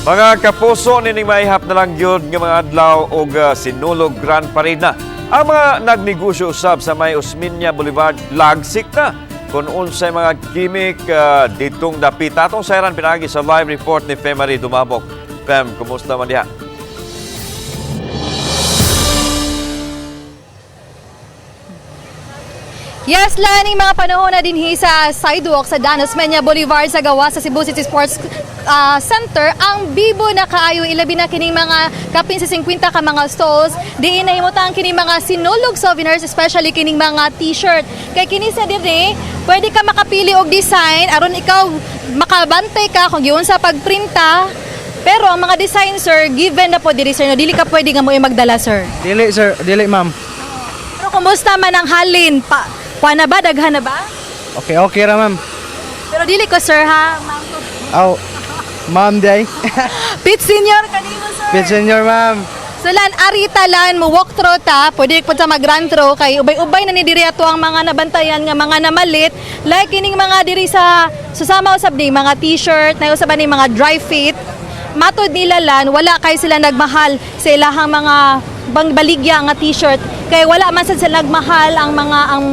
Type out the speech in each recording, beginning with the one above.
Mga kapuso, nining maihap na lang gyud nga mga adlaw og Sinulog Grand Parade na. Ang mga nagnegosyo usab sa may Osmeña Boulevard lagsik na kung unsay mga gimmick ditong dapita. Atong sayran pinaagi sa live report ni Femary Dumabok. Fem, kumusta man diha? Yes, laning mga panahon na dinhi sa sidewalk sa Dan Osmeña Boulevard sa gawa sa Cebu City Sports Center, ang bibo na kaayo, ilabi na kining mga kapin sa 50 ka mga stalls diin nahimutang kining mga Sinulog souvenirs, especially kining mga t-shirt. Kay kini sa dire, pwede ka makapili og design aron ikaw makabantay ka kung giunsa pagprinta. Pero ang mga design, sir, given na po diri, sir, no? Dili ka pwede nga mo magdala, sir. Dili, sir, dili, ma'am. Pero kumusta man ang halin? Pa, kuha na ba? Daghan na ba? Okay, okay ra, ma'am. Pero dili ko, sir, ha? Ma'am ko. Aw, ma'am day. Pit senior kanimo, sir. Pit senior, ma'am. So lan, arita lan, mo walk through ta, pwede po ta mag-run through, kay ubay-ubay na ni diri ato ang mga nabantayan nga mga namalit. Like kining mga diri sa susama usab ni mga t-shirt, na usab ni mga dry fit. Matod nila lan, wala kay sila nagmahal sa ilahang mga bangbaligya nga t-shirt. Kay wala man sad sila nagmahal ang mga ang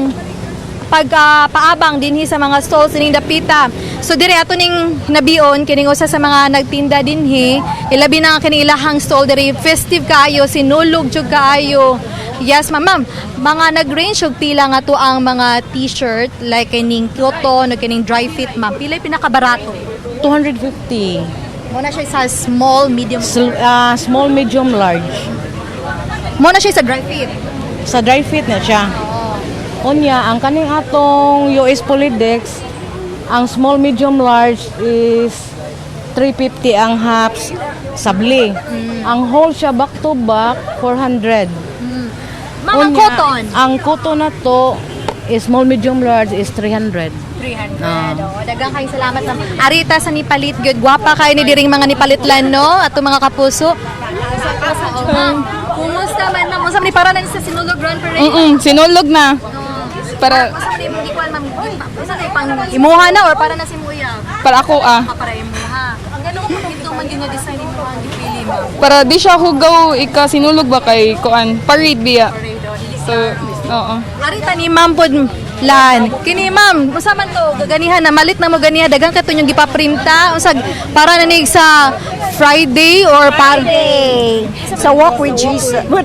pagpaabang dinhi sa mga stalls ining dapita. So dire ato ning nabion kining usa sa mga nagtinda dinhi, ilabi na nga kini ilahang stall diri, festive kaayo, Sinulog jud kaayo. Yes, ma'am. Ma'am, mga nag-range og pila nga to ang mga t-shirt like kining cotton o kining dry fit, ma'am? Pila yung pinakabarato? 250. Mo na siya sa small, medium. Small, medium, large. Mo na siya sa dry fit. Sa dry fit na siya. Unya, ang kaning atong US Polydex, ang small, medium, large is 350 ang half sabli. Ang whole siya back to back, 400. Ma'am, ang Unya, cotton? Ang cotton na to is small, medium, large is 300. 300. Oh, daghang kayong salamat, ma'am. Arita sa nipalit gyud. Gwapa kayo ni diring mga nipalitlan, no? Ato mga kapuso. Ma'am, kumusta man, ma'am? Unsa man ni para na sa Sinulog Grand Parade? Sinulog na. Para Unsa man imong gikuan, ma'am? Unsa na pang imuha na or para na si Muya? Para ako ah. Para imuha. Ang ganun ko ito man gyud nga design imuha ang gipili mo. Para di siya hugaw ika sinulog ba kay kuan parade biya. Parade, oh, dili. So, oo. Arita ni ma'am pod lan. Kini ma'am, unsa man to gaganihan na malit na mo ganiha, daghang kato yung gipaprinta unsa para na ni sa Friday or para Hey, so walk with Jesus, walk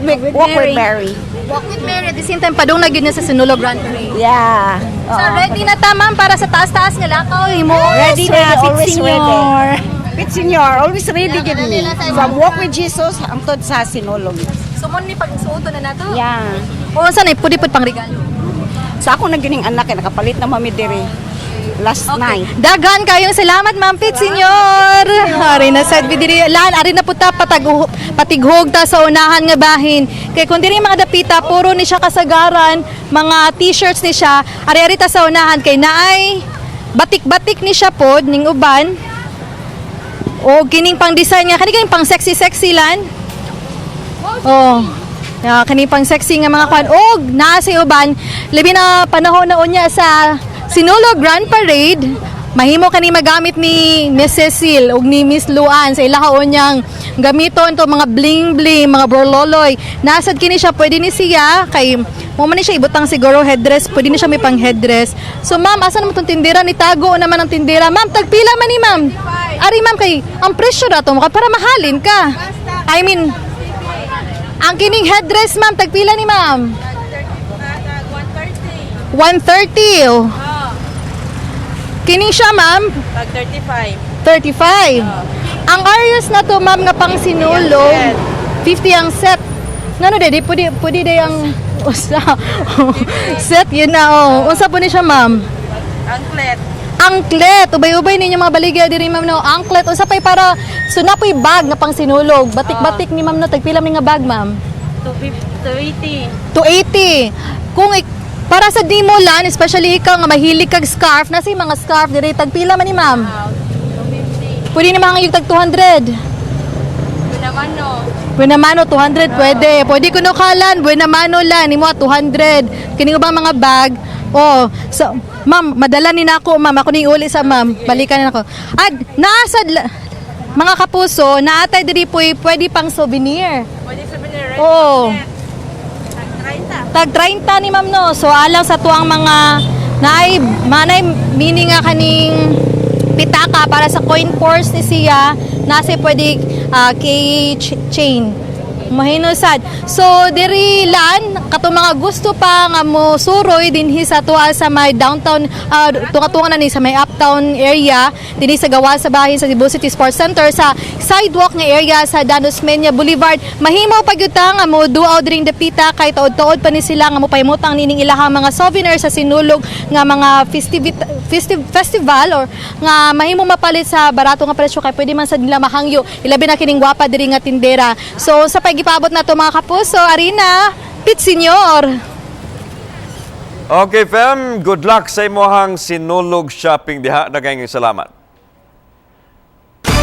with Mary. Walk with Mary at the same time padung na gyud na sa Sinulog Grand Parade. Yeah. So ready na ta, ma'am, para sa taas-taas nga lakaw himo. Ready na, Always always senior. ready. Pit senior, always ready gid me. From walk with Jesus hangtod sa Sinulog. So mo ni pagsuoto na nato. Yeah. O unsa na pudi pud pang regalo? Sa ako na gining anak kay nakapalit na mami diri last night. Daghan kayong salamat, Ma'am Pit Senior. Ari na sad bidiri lan ari na puta patighog ta sa unahan nga bahin. Kay kung diri mga dapita puro ni siya kasagaran, mga t-shirts ni siya. Ari-ari ta sa unahan kay naay batik-batik ni siya pod ning uban. O kining pang design nga kani kining pang sexy-sexy lan. Oh. Ya, kani pang sexy nga mga kwan. Og naa sa uban, labi na panahon na unya sa Sinulog Grand Parade, mahimo kani magamit ni Miss Cecil ug ni Miss Luan sa ilaha unyang gamiton to mga bling bling, mga borloloy. Nasad kini siya, pwede ni siya kay mo man ni siya ibutang siguro headdress, pwede ni siya may pang headdress. So ma'am, asa naman tong tindera? Nitago naman ang tindera? Ma'am, tagpila man ni ma'am. Ari ma'am, kay ang presyo ra to para mahalin ka. I mean, ang kining headdress, ma'am, tagpila ni ma'am? 130. 130. Kining siya, ma'am? Pag 35. 35. Ang Arius na to, ma'am, nga pang sinulog, 50 ang set. Ngano de, di pwede, pwede de ang usa. Set, yun na, oh. Unsa po ni siya, ma'am? Anklet. Angklet. Ubay-ubay ninyo mga baligya diri, ma'am, no. Angklet. Unsa pa'y para, so na po'y bag nga pang sinulog. Batik-batik ni ma'am, no. Tagpila mi nga bag, ma'am? 280. 280. Kung para sa dimo lan, especially ikaw nga mahilig kag scarf, nasa yung mga scarf diri tagpila man ni ma'am? Pwede na mga tag 200. Buena mano. Buena mano 200 pwede. Pwede kuno kalan, buena mano lan nimo 200. Kini ubang mga bag? Oh, so ma'am, madala ni nako, ma'am. Ako ning uli sa ma'am. Balikan na nako. Ad, naasad. Mga kapuso, naatay diri po pwede pang souvenir. Pwede souvenir, right? Oo. Tag 30. Tag 30 ni ma'am, no. So alang sa tuang mga naay manay mini nga kaning pitaka para sa coin purse ni siya nasa pwede key chain. Mahino sad. So diri lan katong mga gusto pa nga mo suroy dinhi sa tuwa sa may downtown, tunga-tunga na ni sa may uptown area dinhi sa gawa sa bahin sa Cebu City Sports Center sa sidewalk nga area sa Dan Osmeña Boulevard, mahimo pa gyud ta nga mo duaw diring dapita kay taod-taod pa ni sila nga mopahimutang nining ilahang mga souvenir sa Sinulog nga mga festival or nga mahimo mapalit sa barato nga presyo kay pwede man sa nila mahangyo, ilabi na kining gwapa diri nga tindera. So sa pagipabot nato, mga kapuso, arina Pit Senior. Okay, Fem, good luck sa imong Sinulog shopping diha. Daghang salamat.